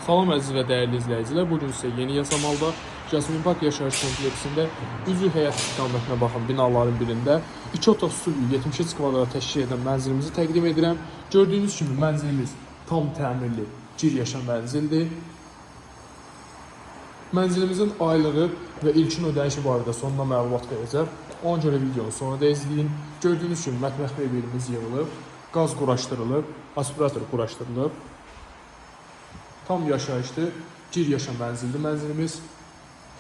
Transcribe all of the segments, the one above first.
Salam əziz və dəyərli izləyicilər. Bu gün sizə yeni Yasamalda Jasmin Park yaşayış kompleksində üzü həyət istiqamətinə baxan binaların birində 2 otaq studiyo 73 kvadrat təşkil edən mənzilimizi təqdim edirəm. Gördüyünüz kimi mənzilimiz tam təmirli, gir yaşam mənzildir. Mənzilimizin aylığı və ilkin ödənişi barədə sonunda məlumat verəcəm. Ona görə videonu sonuna da izləyin. Gördüyünüz kimi mətbəx mebelimiz yığılıb, qaz quraşdırılıb, aspirator quraşdırılıb. Tam yaşayışlı, gir yaşam mənzildir mənzilimiz.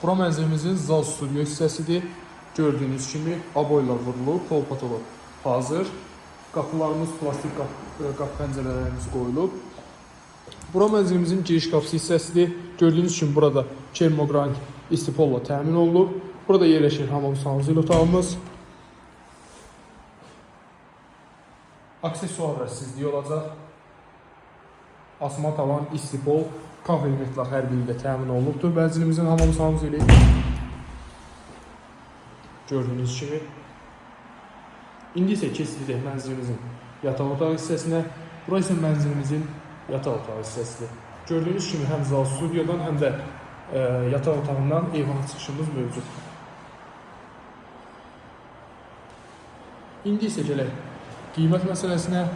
Bura mənzilimizin zal studiyo hissəsidir. Gördüyünüz kimi aboylar vurulub, pol patolog hazır. Qapılarımız plastik qapı pəncərələrimiz qoyulub. Bura mənzilimizin giriş qapısı hissəsidir. Gördüyünüz kimi burada kermogranit istipolla təmin olunub. Burada yerləşir hamam sanuzel otağımız. Aksesuarlar sizlik olacaq. Asma tavan, istipol, kafel metlaq hər biri ilə təmin olunubdur. Mənzilimizin hamam sanuzeli. Gördüyünüz kimi. İndi isə keçirik mənzilimizin yataq otağı hissəsinə. Bura isə mənzilimizin yataq otağı hissəsidir. Gördüyünüz kimi həm zal studiyodan, həm də yataq otağından eyvana çıxışımız mövcuddur. İndi isə gələk qiymət məsələsinə.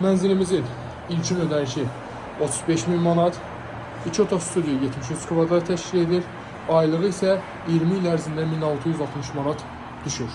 Mənzilimizin ilkin ödənişi 35 min manat, 2 otaq studiyo 73 kvadrat təşkil edir. Aylığı isə 20 il ərzində 1660 manat düşür.